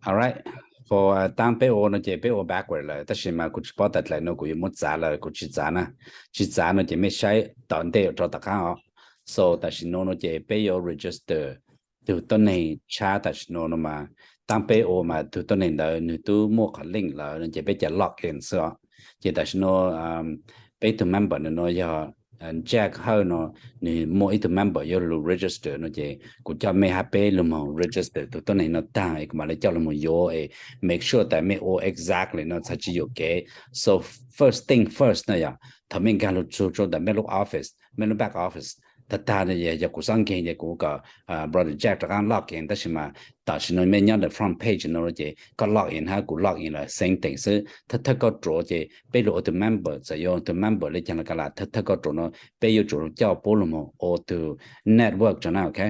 Alright, for uh, taab peb ua no ces peb ua backward lawm, tab sis mas kuv tsis paub tas dlaim no kuv yuav muab txav lawm, kuv tsis txav na. Tsis txav no ces mej saib tom ntej rau tom qaab os. So tam sim no no ces peb yuav register tug tuab neeg tshab tam sim no no mas, taab peb ua mas tug tuab neeg ntawd nwg tub muaj qhov link lawm no ces peb ca log in xwb os. Ces tam sim no peb tug member no no yog Jack Hawj no, nwg muaj ib tug member yuav lug register no ces kuv coj mej hab peb lug moog register tug tuab neeg no taag es kuv mam le coj lug moog yuav es make sure tas mej ua exactly no txhad tsis yuam kev. So first thing first no yog thaum mej nkaag lug txug rua ntawm mej lub office, mej lub back office tag tag no yog kuv xob nkeeg ces kuv kom brother Jack rov qaab log in, tab sis mas tam sim no mej nyob ntawm front page no ces koj log in hab kuv log in lawm same thing xwb. Thawj thawj koj ruam ces peb lug ua tug member, txawm yuav tug member le caag los ka las, thawj thawj koj ruam no peb yuav tsum coj puab lug moog ua tug network rua na, ok?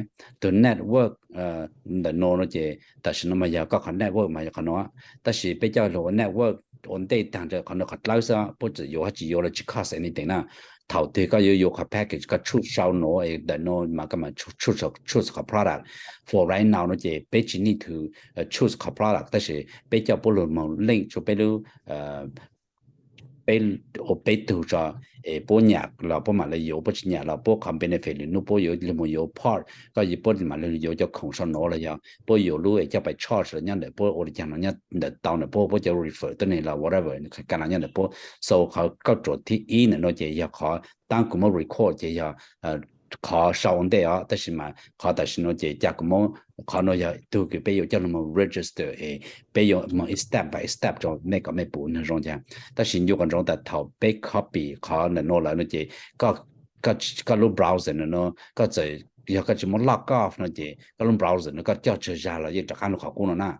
Tug network ntawm no no ces tam sim no mas yog koj qhov network mas yog qhov no, tab sis peb coj lug ua network ua ntej taag rua qhov no qhov dlawb xwb, puab txawm yuav hab tsis yuav los tsis cost anything na. Thaum twg koj yuav yuav qhov package koj tshuj sau no es ntawm no mas koj mam choose qhov product. For right now no ces peb tsis need to choose qhov product, tab sis peb coj puab lug moog link rua peb lub peb ua peb tug tso es puab nyam los puab mam le yuav, puab tsis nyam los puab qhov benefit lwm nub puab yuav lug moog yuav part, koj puab mam le yuav cov khoom sau no los yog puab yuav lub es coj pais charge los nyob ntawm puab, ua li caag no nyob ntawm tau ntawm puab, puab cov refer tuab neeg los whatever ka no nyob ntawm puab. So qhov koj ruam thib ib ntawm no ces yog qhov taab kuv muab record ces yog qhov sau ua ntej os, tab sis mas qhov tam sim no ces ca kuv muab, qhov no yog tug kws peb yuav coj lug moog register es peb yuav moog step by step rua mej kom mej pum nwg zoo caag. Tab sis ncu kom ntsoov tas thaum peb copy qhov ntawm no lawm no ces koj lub browser ntawm no koj txawm yog koj tsis muab log off no ces koj lub browser no koj coj tsawg zag los yeej rov qaab lug qhov qub no na.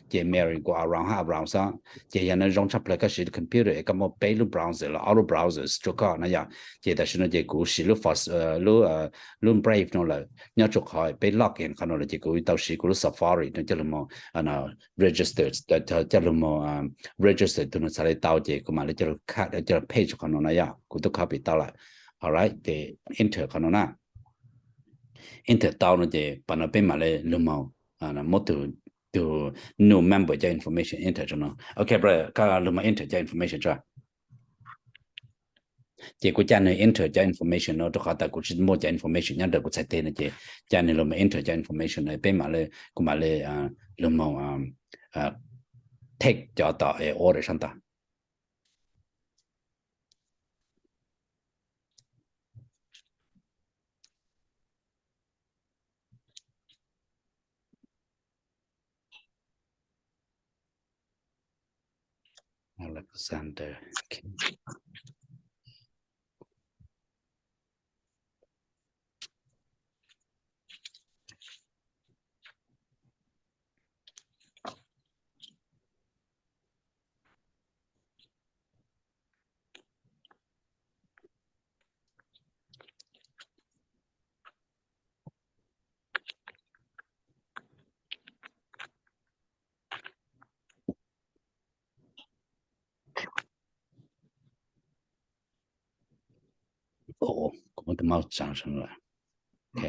Ces merry go around hab around xwb. Ces yog no zoo tshaj plawg koj siv computer es koj muaj peb lub browser los ob lub browsers rua koj na yog. Ces tam sim no ces kuv siv lub, lub Brave no lawm, nyob rua qhov peb log in qhov no lawm ces kuv tau siv kuv lub Safari no coj lug moog register, coj lug moog register tug no txhad le tau ces kuv mam le coj lug cut coj lug paste qhov no na yog, kuv tub copy tau lawm. Alright, ces enter qhov no na. Enter tau no ces pab no peb mam le lug moog muab tug, tug new member cov information enter rua no. Ok brother, koj lug moog enter cov information tso. Ces kuv ca nwg enter cov information no rua qhov tas kuv tsis muaj cov information nyob ntawm kuv txhais teg no ces ca nwg lug moog enter cov information no peb mam le, kuv mam le lug moog take cov tom order sab ntawd. Alexander. Okay. Ua, kuv muab tus mouse tsav lawm. Ok.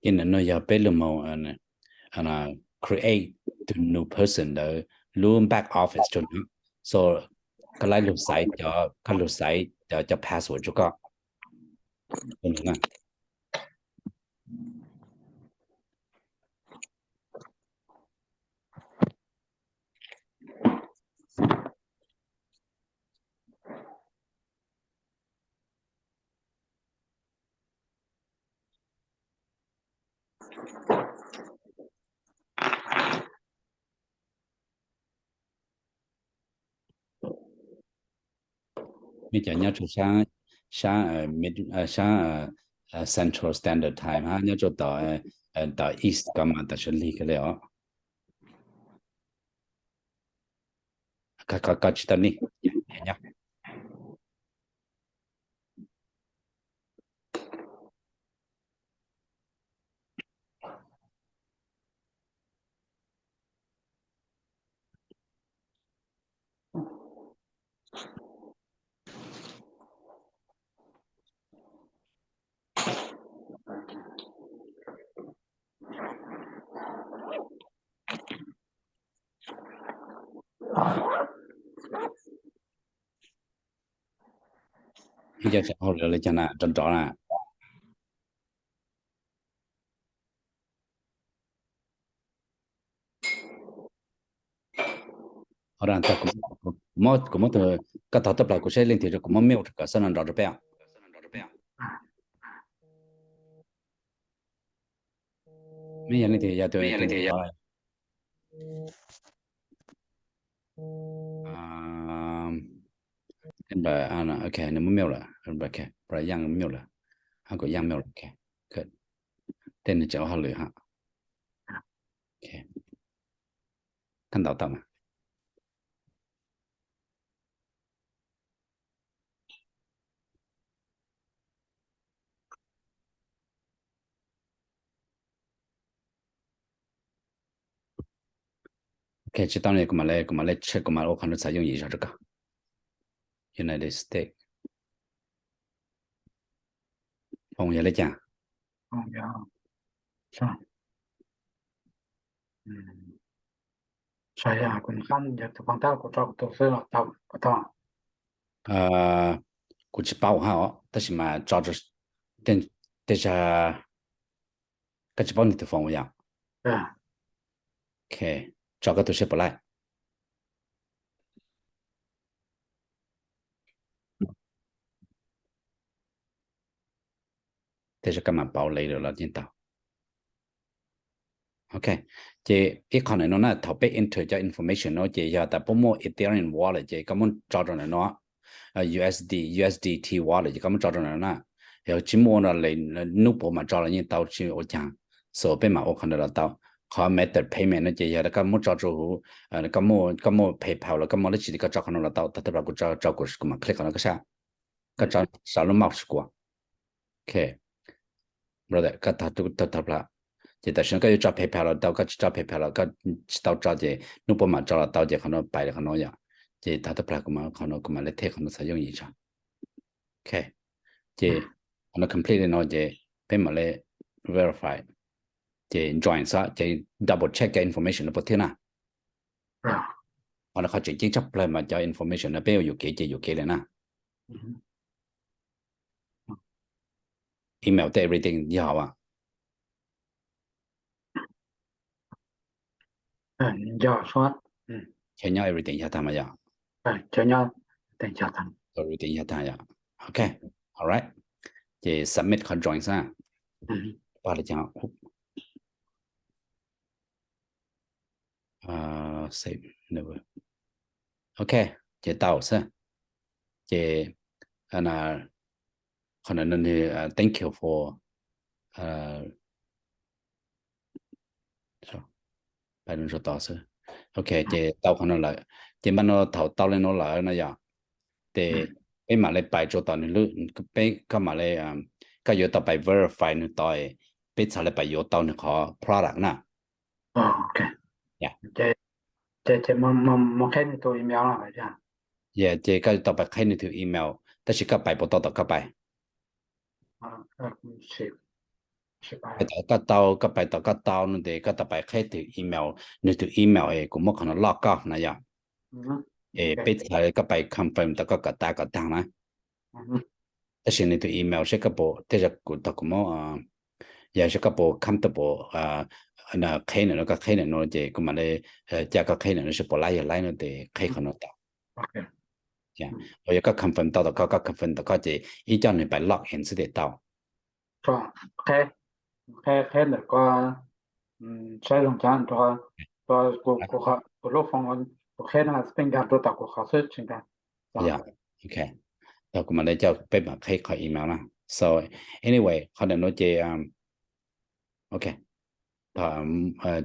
Ces nim no yog peb lug moog create to new person ntawd lub back office rua nws. So koj lug xaiv cov, koj lug xaiv cov, cov password rua koj. Mej cov nyob rua sab, sab, sab Central Standard Time hab, nyob rua tom, tom East ko mas tam sim lig kawg le os. Koj tsis tau nij. Ib co tseem hauj lwm le caag na, nrov nrov na. Hold on, kuv muab, kuv muab, koj thov tawb plas kuv saib leej twg rua, kuv muab mute rua kom xab no nrov rua peb os. Mej yog leej twg, yog tus, ok, nws muab mute lawm, ok, Brian mute lawm, hab kuv yeej mute lawm, ok. Tej nws tseem ua hauj lwm hab. Ok, koj ntaus tau mas. Ok, tsis tau ne, kuv mam le, kuv mam le check, kuv mam ua qhov nuav txhad yooj yim zog rua koj. United States. Foom yog le caag? Kuv tsis paub hab os, tab sis mas tso, tej zag koj tsis paub nwg tug foom yog? Ok, tso koj tug seb puas laib. Tej zag koj mam pauv le lawm los yeej tau. Ok, ces ib qho ntawm no na, thaum peb enter cov information no ces yog tas puab muaj Ethereum wallet ces koj muab tso rau ntawm no, U S D, U S D T wallet ces koj muab tso rau ntawm no na. Yog tsis muaj no le, nub puav mam tso los yeej tau, tsis ua caag. So peb mam ua qhov ntawd los tau. Qhov method payment no ces yog koj muab tso rau huv, koj muaj PayPal los koj muaj dlaab tsi koj tso qhov no los tau. Thaum twg kuv tso, kuv mam click qhov no koj saib. Koj tso saum lub mouse kuv. Ok, brother, koj thov tawb plas. Ces tam sim no koj yuav tso PayPal los tau, koj tsis tso PayPal los koj tsis tau tso ces nub puav mam tso los tau ces qhov no pais qhov no yom. Ces thov tawb plas kuv, qhov no kuv mam le thaij qhov no txhad yooj yim tso. Ok, ces qhov no complete le no ces peb mam le verify. Ces join xwb ces double check cov information no puas thwj na. Qhov no qhov tseem ceeb tshaj plawg mas cov information no peb yuav yuam kev ces yuam kev le na. Email tej everything yog as? Chaw nyob everything yog tag mas yog? Everything yog tag yog? Ok, alright. Ces submit qhov join xwb. Pab le caag? Ok, ces tau xwb. Ces qhov no nwg thank you for, pais no tso tod xwb. Ok, ces tau qhov no lawm. Ces npaj no thaum tau le no lawm no yog, ces peb mam le pais rau tom nwg lub, peb, koj mam le, koj yuav tau pais verify nwg tod, peb txhad le pais yuav tau nwg qhov product na. Ces koj yuav tau pais qheb nwg tug email, tab sis koj pais puas tau tom koj pais? Pais tau koj tau, koj pais tau koj tau no ces koj tau pais qheb tus email, nws tus email es kuv muab qhov no log koj na yom. Es peb txhais koj pais confirm tau koj kom tas kom tag na. Tab sis nws tus email seb koj puas, tej zaum kuv tau kuv muab, yog seb koj puas comfortable qheb ntawm no, koj qheb ntawm no ces kuv mam li ca koj qheb ntawm no seb puas laib, yog laib no ces qheb qhov no tau. Yog koj confirm tau tom koj, koj confirm tau koj ces ib co nws pais log in xwb ces tau. Qheb ntawm ko saib zoo cas, kuv lub foos kuv qheb no peb nkag rau tom kuv qhov xwb tsis nkag. Yog, ok. Tau, kuv mam li coj peb mam qheb qhov email na. So anyway, qhov ntawm no ces, ok,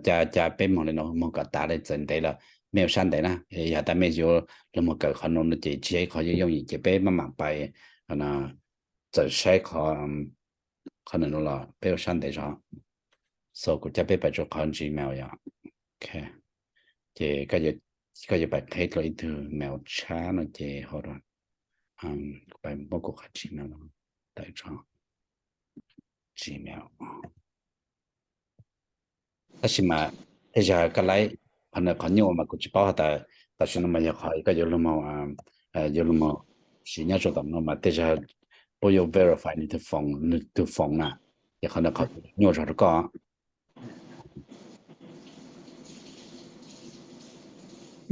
ca ca peb moog li no, moog kom tas li, txawm ntev los mej ua sab ntev na. Yog tas mej yuav los moog kawm qhov no no ces tsis yog ib qho yooj yim ces peb maj mam pais txawm saib qhov ntawm no los peb ua sab ntev zog. So kuv coj peb pais rau qhov Gmail yom. Ok, ces koj yuav pais qheb dlua ib tug mail tshab no ces hold on, kuv pais muab kuv qhov Gmail no tawm tso. Gmail. Tab sis mas tej zaum koj laib, qhov no qhov nyuaj mas kuv tsis paub has tas tam sim no mas yog qhov koj yuav lug moog, yuav lug moog siv nyob rau tom no mas tej zaum puab yuav verify nwg tug foos, nwg tug foos na, ces qhov no qhov nyuaj zog rau koj.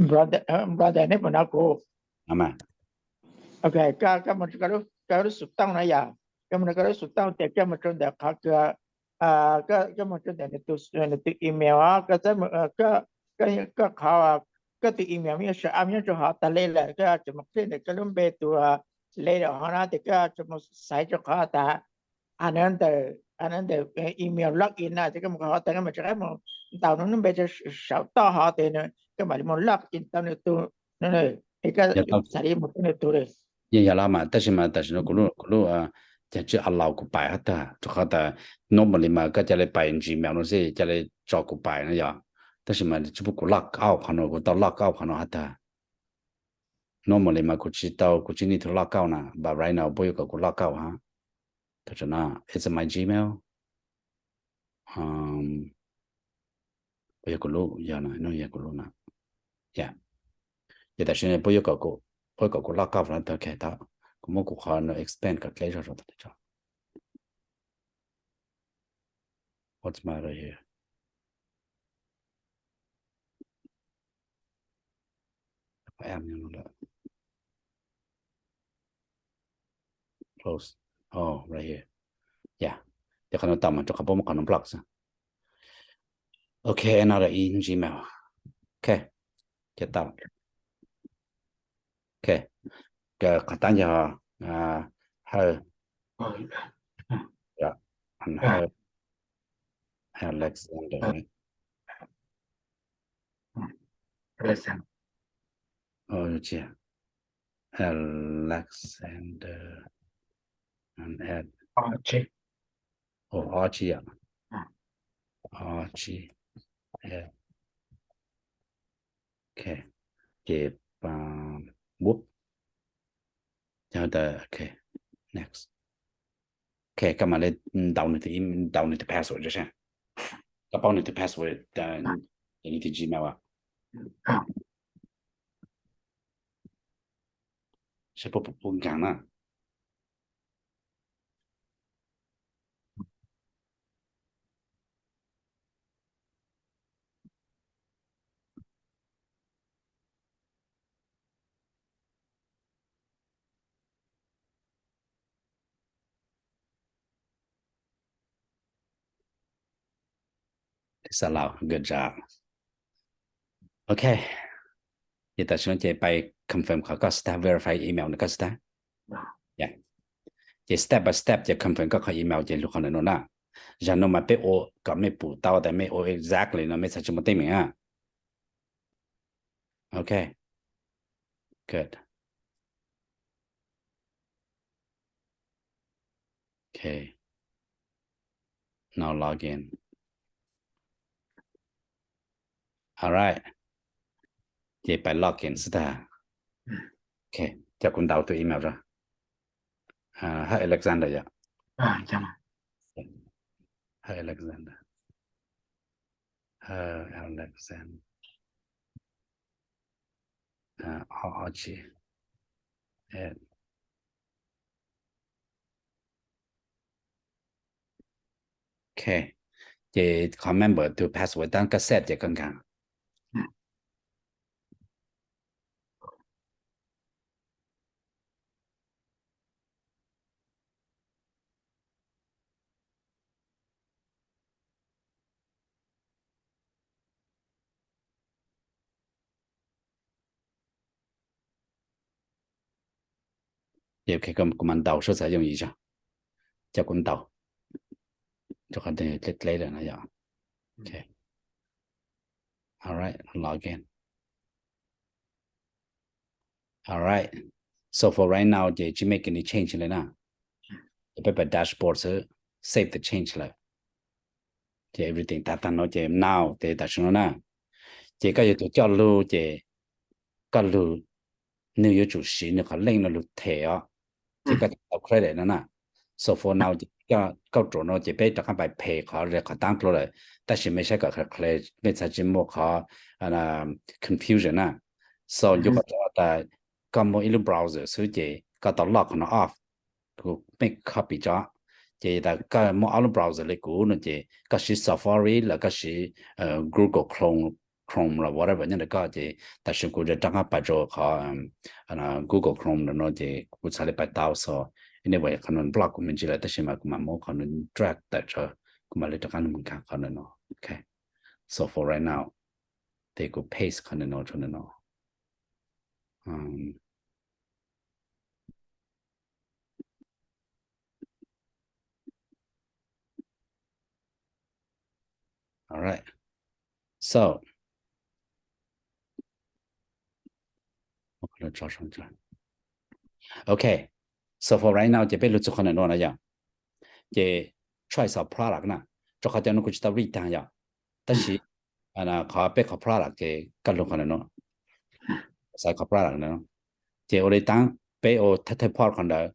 Brother, neb puas hnov kuv? Ok, koj moog rau koj lub xov tooj na yom, koj moog rau koj lub xov tooj ces koj moog rau ntawm qhov kws, koj moog rau ntawm nws tus email, koj qhov, koj tus email mas yuav show up nyob rau hov tag li lawm, koj tsuas moog click ntawm koj lub npe tus li lawm hov na, ces koj tsuas moog xaiv rau qhov tas another email log in na, ces koj moog qhov tas koj mam rov qab moog ntaus nws lub npe rau saum toj hov ces koj mam li moog log in tau nws tug, es koj txhais li moog tau nws tug li. Yeej yog los mas, tab sis mas tam sim no kuv lub, kuv lub, ces tsis allow kuv pais hab tag, rau qhov tas normally mas koj ca li pais Gmail no xwb ca li tso kuv pais no yom. Tab sis mas tsis pub kuv log out qhov no, kuv tau log out qhov no hab tag. Normally mas kuv tsis tau, kuv tsis need to log out na, but right now puab yuav kom kuv log out hab. Tam sim no, is it my Gmail? Puab yog kuv lub, yog no, no yog kuv lub na. Yom, ces tam sim no puab yuav kom kuv, puab yuav kom kuv log out na, ok, tau. Kuv muab kuv qhov no expand kom dleb zog rau tom tso. What's my right here? Qhov app no lawm. Close. Oh, right here. Yeah. Ces qhov no tau mas rau qhov puab muab qhov no block xwb. Ok, another email. Ok, ces tau. Ok, qhov tab yog Hawj, Hawj, Alexander. Alexander. Alexander and add. Ob tsib. Ov, ob tsib yom. Ob tsib. Ok, ces, whoop. Ces, ok, next. Ok, koj mam li ntaus nws tus, ntaus nws tus password tso saib. Koj paub nws tus password, nws tus Gmail as? Saib puas, puas nkaag na. Xav lawm, good job. Ok, ces tam sim no ces pais confirm qhov koj xwb tag, verify email ntawm koj xwb tag. Ces step by step ces confirm koj qhov email ces lug qhov ntawm no na. Zag no mas peb ua kom mej pum tau tas mej ua exactly no mej txhad tsis muaj teeb meem na. Ok, good. Ok, now log in. Alright, ces pais log in xwb tag. Ok, coj kuv ntaus tus email rau. Hawj Alexander yom. Hawj Alexander. Hawj Alexander. Ah, o, o, chi. Eh. Ok. Ces qhov member tus password tab koj set ces koj nkag. Ces ok, kuv mam ntaus seb xav yooj yim zog. Coj kuv ntaus. Rau qhov dleb dleb lawm no yom. Ok. All right, log in. All right. So for right now ces tsis make any change li na. Ces peb pais dashboard xwb, save the change lawm. Ces everything tag tag no ces now ces tam sim no na. Ces koj yuav tus coj lug ces koj lug, nws yuav tsum siv nws qhov link no lug them os. Ces koj tau credit no na. So for now ces koj ruam no ces peb rov qab pais phem qhov qhov tab dlua lawm. Tab sis mej saib kom clear, mej txhaj tsis muaj qhov confusion na. So ncu qhov tas koj muaj ib lub browser xwb ces koj tau log qhov no off. Kuv mej copy tso. Ces tas koj muaj ob lub browser li kuv no ces koj siv Safari los koj siv Google Chrome, Chrome los whatever nyob ntawm koj ces tam sim kuv rov qab pais rau qhov Google Chrome no ces kuv txhaj li pais tau. So anyway qhov no block kuv me ntsis lawm tab sis mas kuv mam muab qhov no drag tawm tso, kuv mam li rov qab nkag qhov no no. Ok. So for right now ces kuv paste qhov no no rau no no. All right. So ok. So for right now ces peb lug txug qhov no no yom. Ces choice of product na, rau qhov cov no kuv tsis tau read tag yom. Tab sis qhov peb qhov product ces koj lug qhov no no. Xaiv qhov product no. Ces ua li taab peb ua thawj thawj part qhov ntawd,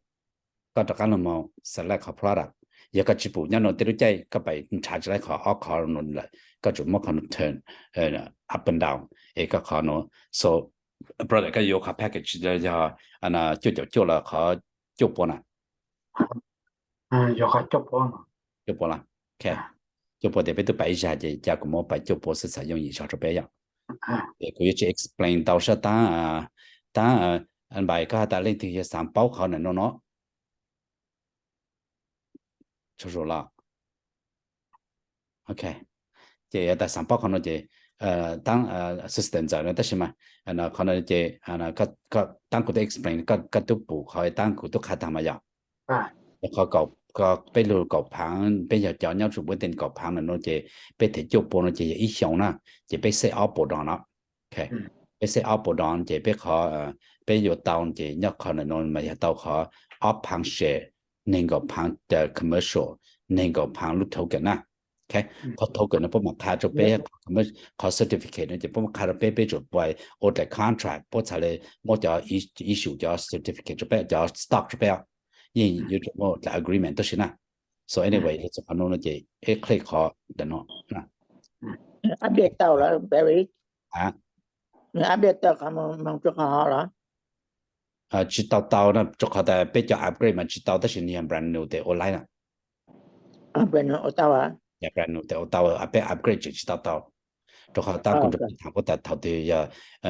koj rov qab lug moog select qhov product. Yog koj tsis pum nyob no tej lub caij koj pais nrhav tsis tau qhov ob qhov no lawm, koj tsum muab qhov no turn up and down es koj qhov no. So product koj yuav qhov package yog cuaj caum cuaj los qhov cuaj pua na. Cuaj pua los, ok. Cuaj pua tias peb twb pais ib zag ces ca kuv muab pais cuaj pua xwb txhaj yooj yim zog rau peb yom. Ces kuv yuav tsis explain tau sab taab, taab npais koj has tas leej twg yog xaav paub qhov no no. Tsaug zug los. Ok. Ces yog tas xaav paub qhov no ces taab system ntxawm no tab sis mas qhov no ces taab kuv twb explain, koj twb pum qhov taab kuv twb qha tag mas yom. Qhov peb lug kaum phaav, peb yog cov nyob tsum pub ten kaum phaav no no ces peb them cuaj pua no ces yog ib xyoos na, ces peb set ob pua dog no. Ok. Peb set ob pua dog ces peb qhov peb yuav tau ces nyob qhov no no mas yog tau qhov ob phaav share, neeg nkaum phaav commercial, neeg nkaum phaav lub token na. Ok. Qhov token no puab mam qha rau peb, qhov certificate no ces puab mam qha rau peb, peb tsum pais ua daim contract puab txhaj le muab cov issue cov certificate rau peb, cov stock rau peb. Yeej yuav tsum muaj daim agreement tab sis na. So anyway, txug qhov no no ces peb click qhov ntawm no. Update tau lawm, Barry? Update tau qhov moog rua qhov hov los? Tsis tau tau na, rua qhov tas peb cov upgrade mas tsis tau tab sis nwg yog brand new tes ua laib na. Brand new ua tau? Yog brand new tes ua tau, peb upgrade tseem tsis tau tau. Rua qhov taab kuv nrug puab thaam puab tas thaum twg yog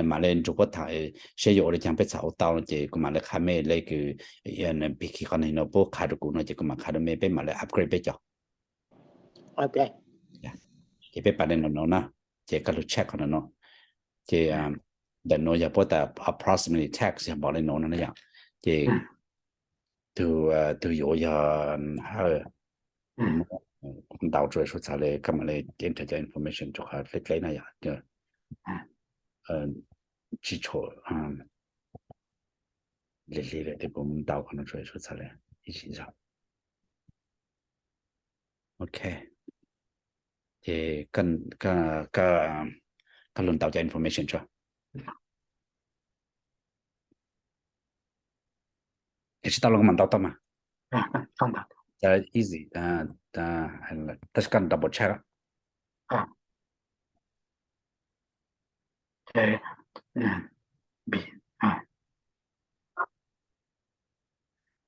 mam le nrug puab thaam seb yuav ua le caag peb txhaj ua tau no ces kuv mam le qha mej le kws pig khi qhov no puab qha rua kuv no ces kuv mam qha rua mej, peb mam le upgrade peb cov. Ces peb pais le no no na, ces koj lug check qhov no no. Ces ntawm no yog puab tas approximately tax yog npaum le no no na yom. Ces tug yuav yog Hawj, ntaus rua suav txhaj le koj mam le enter cov information rua qhov dleb dleb na yom. Tsis tshua lig lig lawm tes kuv ntaus qhov no rua suav txhaj le ib sim zog. Ok. Ces koj lug ntaus cov information tso. Es tsis tau los koj mam ntaus tau mas. Easy, tab sis koj double check.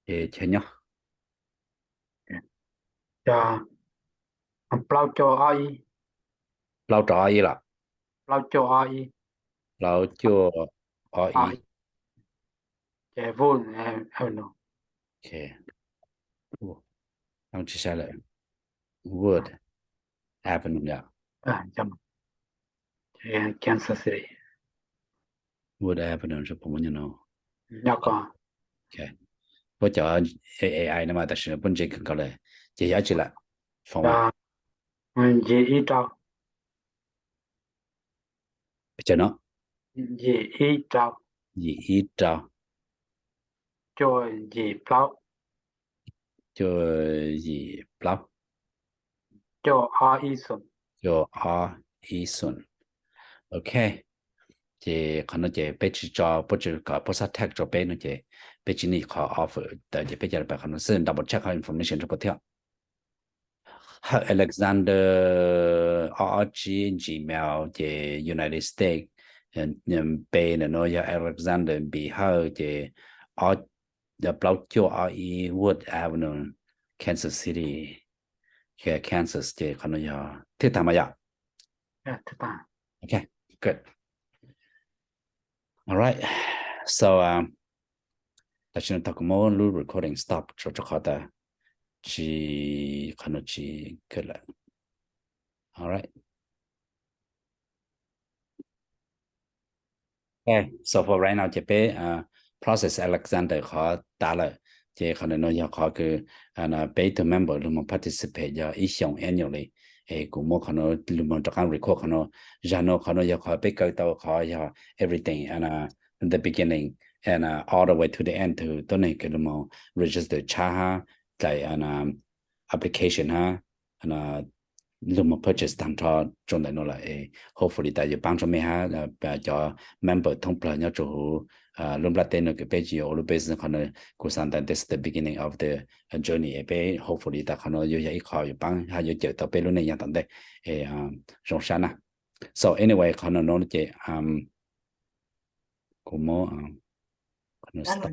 Ces nyob plaub cuaj ob ib. Plaub rau ob ib los? Plaub cuaj ob ib. Plaub cuaj ob ib. Ces Wood Avenue. Ok. Tsis sai lawm. Wood Avenue yom? Kansas City. Wood Avenue puas muaj nyob no? Nyob ko. Ok. Puab cov A I no mas tam sim no puab ntse kawg nkaus lawm. Ces yog dab tsi lawm? Foom mas. Yim ib rau. Pes tsawg no? Yim ib rau. Yim ib rau. Cuaj yim plaub. Cuaj yim plaub. Cuaj ob ib xoom. Cuaj ob ib xoom. Ok. Ces qhov no ces peb tsis tso, puab tsis kom puab xab tag rau peb no ces peb tsis need qhov offer tawm ces peb cia li pais qhov no xwb, double check qhov information rau puab thiab. Hawj Alexander ob ob tsib Gmail ces United States, npe ntawm no yog Alexander Npis Hawj ces plaub cuaj ob ib Wood Avenue, Kansas City, Kansas ces qhov no yog thwj tag mas yom? Ok, good. All right. So, um, tam sim no tau kuv muab lub recording stop rau, rau qhov tas tsis, qhov no tsis good lawm. All right. Ok, so for right now ces peb, uh, process Alexander qhov tas lawm. Ces qhov ntawm no yog qhov kws, uh, peb ib tug member lug moog participate yog ib xyoos annually. Es kuv muab qhov no lug moog rov qaab record qhov no. Zag no qhov no yog qhov peb kaw tau qhov yog everything, uh, the beginning and, uh, all the way to the end to tuab neeg kws lug moog register tshab hab dlaim, uh, application hab lug moog purchase taag nrho rua ntawm no lawm es hopefully tas yuav paab rua mej hab cov member thoob plawg nyob rua huv lub nplaj teb no kws peb tsis yuav ua lub business qhov no. Kuv xaav tas this is the beginning of the journey es peb hopefully tas qhov no yuav yog ib qho yuav paab hab yuav cawm tau peb lub neej yaag tom ntej es zoo sab na. So anyway, qhov no no ces kuv muab qhov no stop.